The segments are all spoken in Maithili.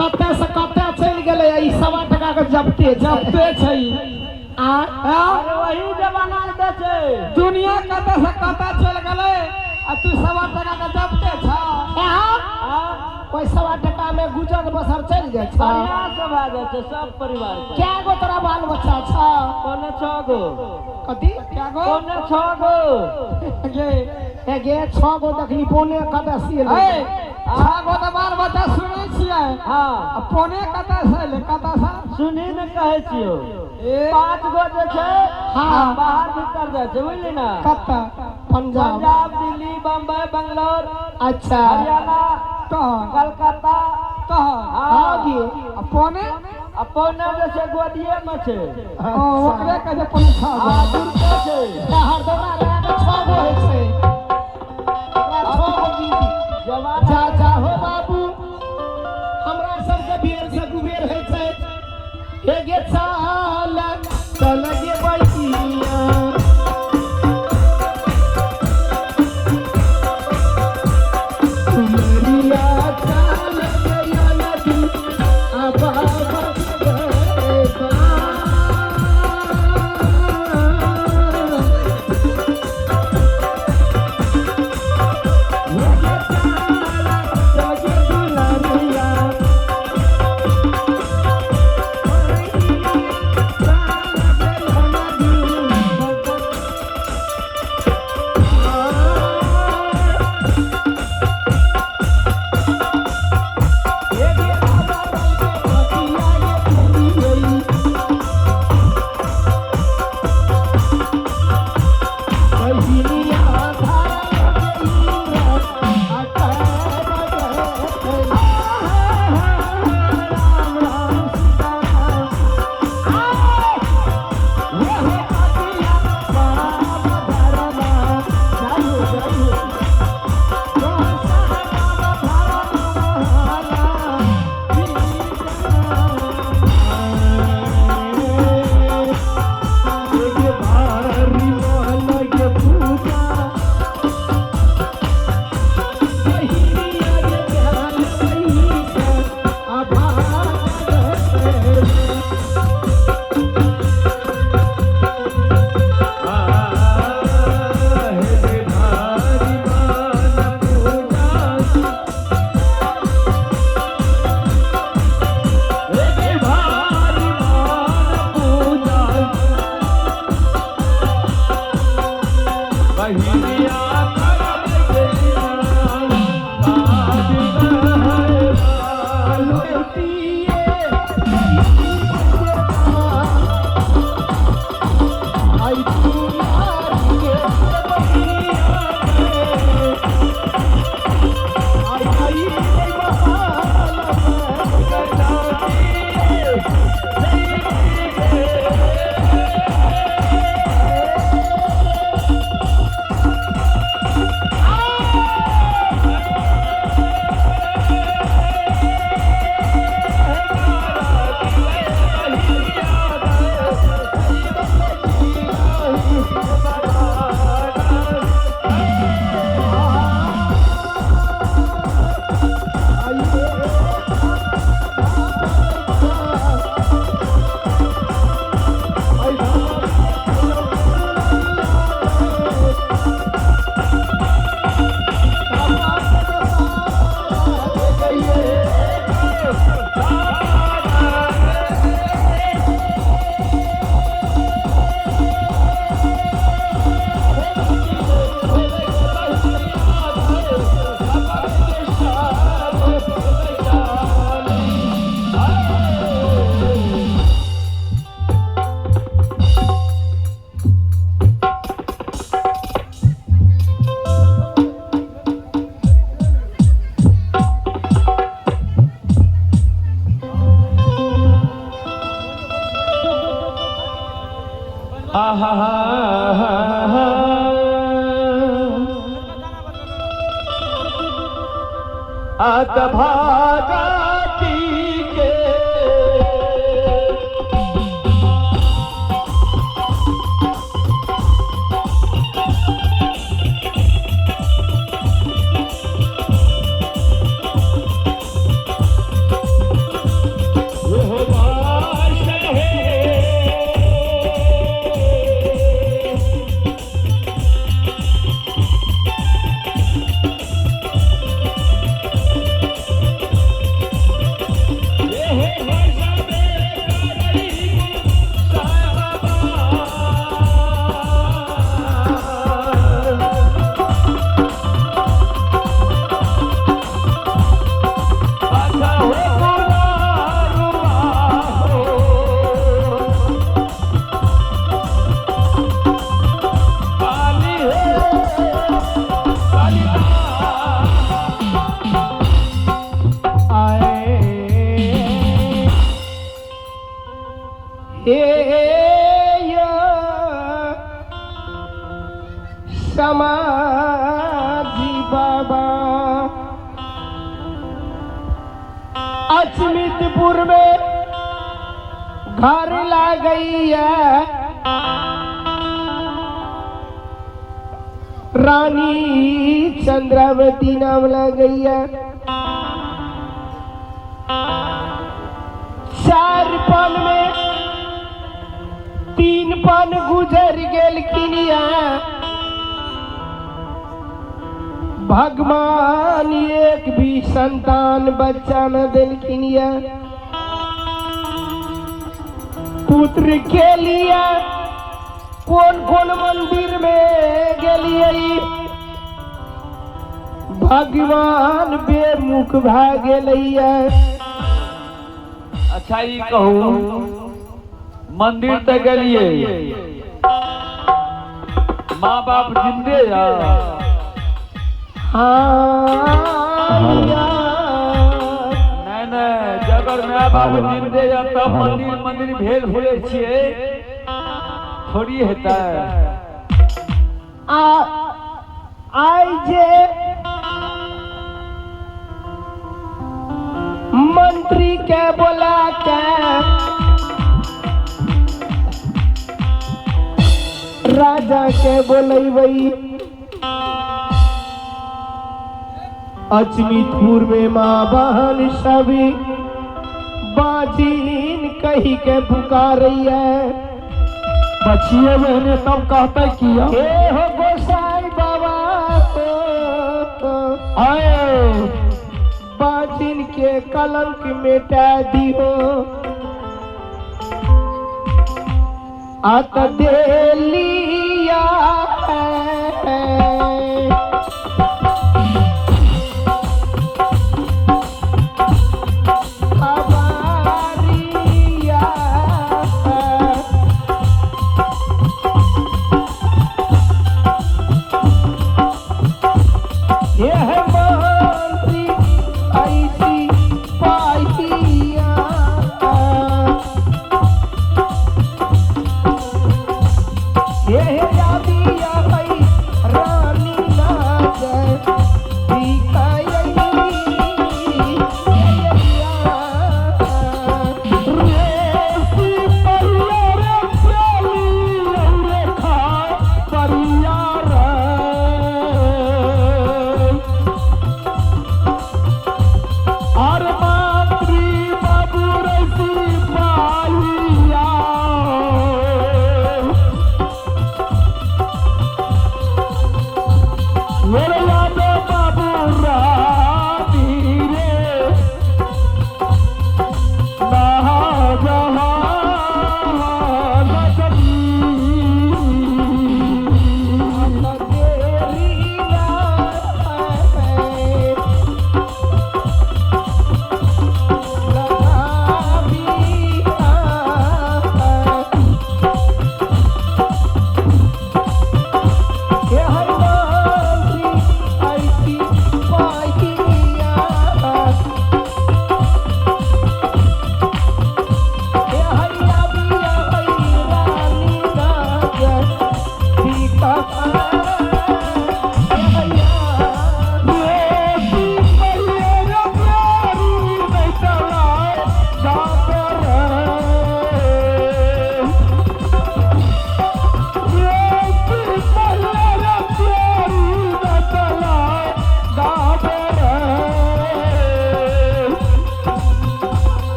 कतऽ से कतऽ चलि गेलै आ ई सवा टका के जपते छै। जपते छै ई। आ आँ? अरे वही जमाना के छै। दुनिया कतऽ से कतऽ चलि गेलै आ तू सवा टका के जपते छ। आँ? हाँ, ओहि सवा टका में गुजर बसर चलि जाइ छ। बढ़िया से भए जाइ छै सब परिवार के। कै गो तोरा बाल बच्चा छ? 5.75 गो। कथी? कै गो? 5.75 गो। गे ए गे, छओ गो देखली, पौने कतऽ से एलै? ए, छह गो तऽ बाल बच्चा सुनै छियै। हाँ। आ पौने कतऽ से एलै, कतऽ से? सुनही ने, कहै छियौ। ए 5 गो जे छै हाँ। बाहर भीतर जाइ छै, बुझली ने? कतऽ? पंजाब, पंजाब, दिल्ली, बम्बई, बंगलोर, अच्छा, हरियाणा, तहन कलकत्ता। तहन हाँ गे। आ पौने? आ पौने जे छै गोदिये मे छै। ओ ओकरे कहै छै पौने छह गो। हाँ, दुर्गे छै। तऽ हरदौरा लगा कऽ छओ गो होइ छै, ओकरा छओ गो गिनती। जमाना जा जा हो बाबू, हमरा सबके बेर से कुबेर होइ छै। हे गे चाल चल गे बहिनिया, कुमरिया चाल गया नदी आ बाबा रे बा। भागाती के अचमितपुर में घर लागैया रानी चंद्रावती नाम लगैया। 4 पन में 3 पन गुजर गेलखिन या भगवान एक भी संतान बच्चा न देलखिन या। पुत्र के लिए कोन कोन मंदिर में गेलिए भगवान बेमुख भए गेलैया। अच्छा ई कहू मंदिर तऽ गेलिए माँ बाप जिंदे या? हाँ नहीं नहीं, जगर my बाप जिंदे या तब मंदिर मंदिर भेल हुए छिए थोड़ी हेतै। आ आइ जे मंत्री के बोला के राजा के बोलेबै अचमितपुर में माँ बहन सभी बाजीन कही के पुकारैया। बचिए बहने तब कहते किया हे हो गोसाई बाबा को आए बाजिन के कलंक मिटा दियो। अत देलिया खबारिया यह मंत्री ऐसी पाहिया यह जादिया है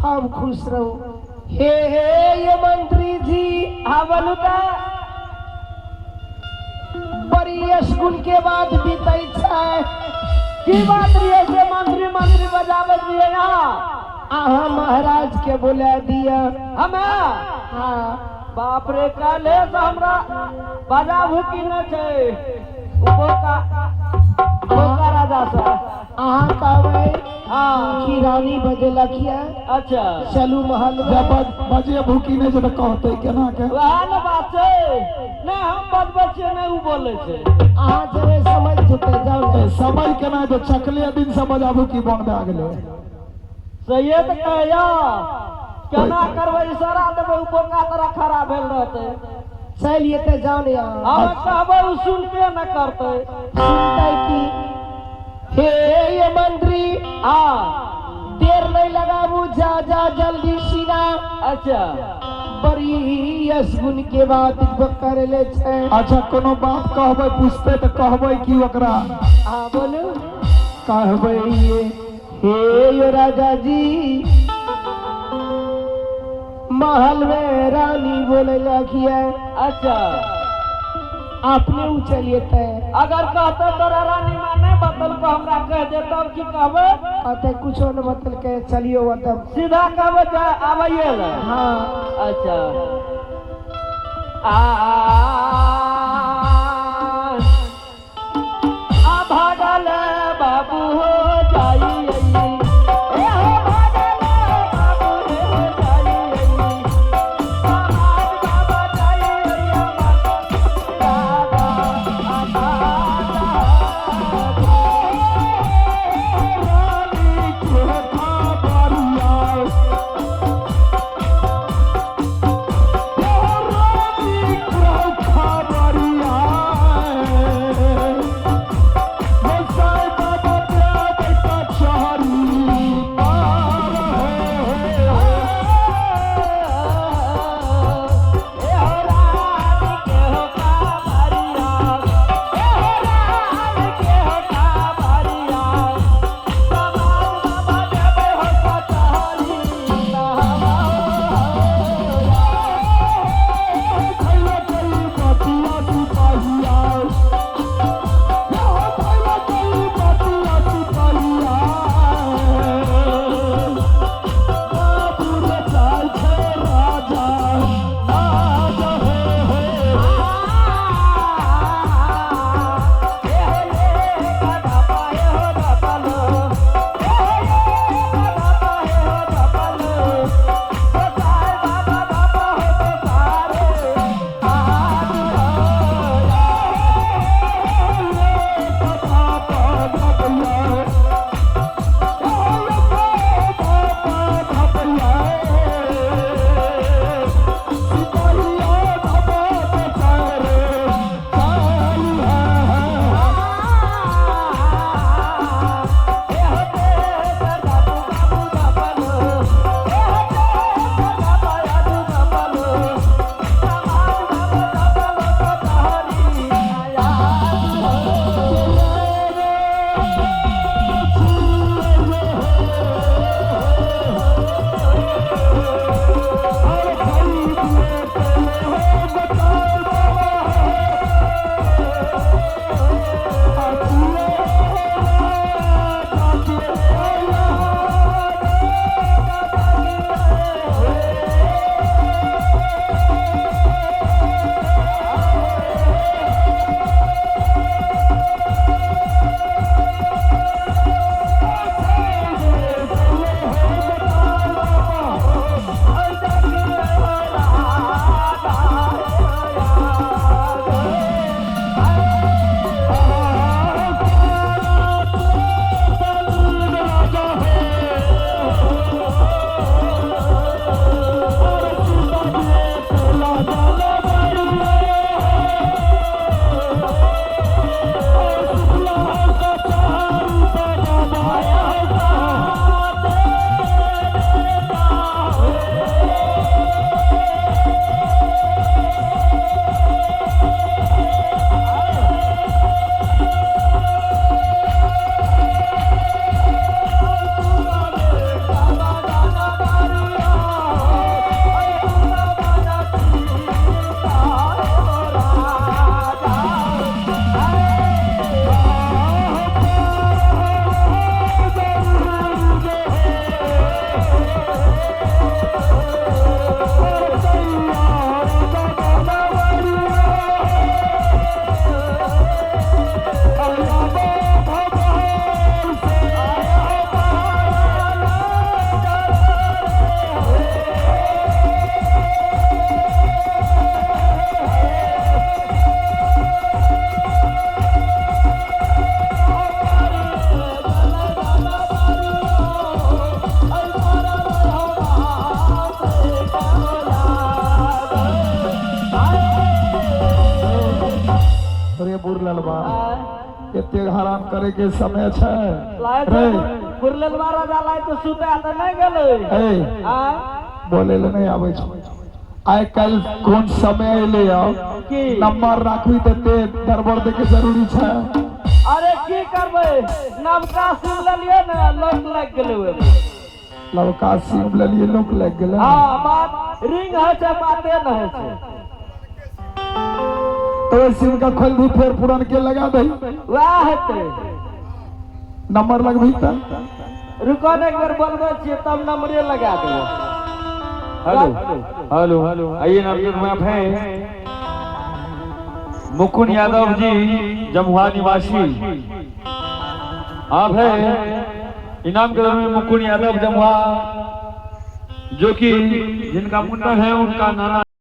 खूब खुश रहू। हे हे ये मंत्री जी। हाँ बोलू तऽ। बड़ी स्कूल के बाद बीतै छै। की बात रहियै से मंत्री मंत्री बजाबैत रहियै यहाँ? अहाँ महाराज के बोला दिया। हमे? हाँ। बाप रे, काल्हे से हमरा बजाबू की नहि छै ओ बोका बोका राजा से। अहाँ कहबै हाँ कि रानी बजेलक ये। अच्छा। चलू महल में। जब बजे भूखी नहि छै तऽ कहतै केना के? वएह ने बात छै। नहि हम बजबै छियै, नहि ओ बोलै छै। अहाँ जेबै समझ जेतै, जाउ ने। समझ केना हेतै? चकले दिन से बजाबू की बंद भए गेलै। सहिए तऽ कहैया, केना करबै? इशारा देबै, ओ बोका तोरा खड़ा भेल रहतै। चलि एतै, जाउ ने अहाँ। हम कहबै ओ सुनबे नहि करतै। सुनतै की? हे ये मंत्री। हाँ। देर नहीं लगाबू, जा जा जल्दी सीना। अच्छा। बड़ी असगुन के बात करे ले छै। अच्छा, कोनो बात कहबै, पूछतै तऽ कहबै की ओकरा? हाँ बोलू। कहबै ये, हे यो राजा जी, महल में रानी बोले लगिए। अच्छा। अपने उ चलिए। अगर कहते तोरा रानी माँ नहीं बतलको, हमरा कह दे, तब की कहबै? कहते कुछो न बतलके, चलियो मतलब। सीधा कहबै जे आबैये ले? हाँ। अच्छा, आ आ भागल बाबू हो जाई, ए हो भागल बाबू रे हो जाई, समाज बाबा जाई। रानी के खबरिया, रानी के खबरिया। हरान करे के समय छै। लाइट रे बुरलेलवा राजा लाइट सुते तऽ नहि गेलै। ए आ बोले ले नहीं आबै छै। आइ काल्हि कोन समय एलै की? नंबर राखबी तऽ ते दरबर दे के जरूरी छै। अरे की करबै, नवका सिम लेलियै ने, लोक लागि गेलै ओहिमे। लवका सिम लेलियै, लोक लागि गेलै। हँ, बात रिंग होइ छै, बाते नहि होइ छै। तो ओहि सिम का खोल दी, फेर पुरान के लगा दही। वएह हेतै। नंबर लगबी तऽ रुको ने, एक बेर बोलबै छियै तब नंबरे लगा देबै। हेलो हेलो हेलो, आइए नाम के आप हैं मुकुंद यादव जी, जमुआ निवासी आप है। इनाम के रूप में मुकुंद यादव जमुआ, जो कि जिनका मुंडन है उनका नाना।